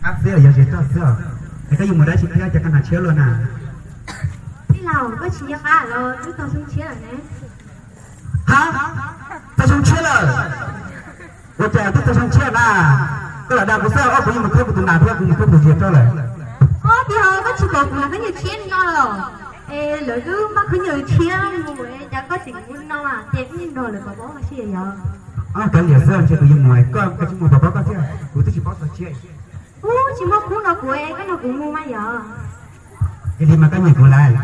Qab xwb, yog ze roj xwb. Es koj yuav mus dab tsi thiab cas koj hnav tshiab luaj na? Tij laug, koj tsis nco qab los twb tau xyoo tshiab lawm ne. Ha, tau xyoo tshiab lawm? Ua cas twb tau xyoo tshiab na? Koj lam dag kuv xwb, ob kuv yeej mus khawb kuv tus nas thiab kuv mus khawb kuv ze roj lawm. Ob, tij laug, koj tsis pom kuv hnav khaub ncaws tshiab no los? Es lawv twb npaj khaub ncaws tshiab mus, cas koj tseem mus no ces wb nrog lawv pov pob ua si yog? Kav liam xwb, ntshe kuv yuav mus, koj kav tsij mus pov pob koj thiab, kuv twb tsis paub txog tshiab. Ub, tsis muaj khub nrog kuv, koj nrog kuv mus mas yog. Yog li mas koj nyiam kuv lawm?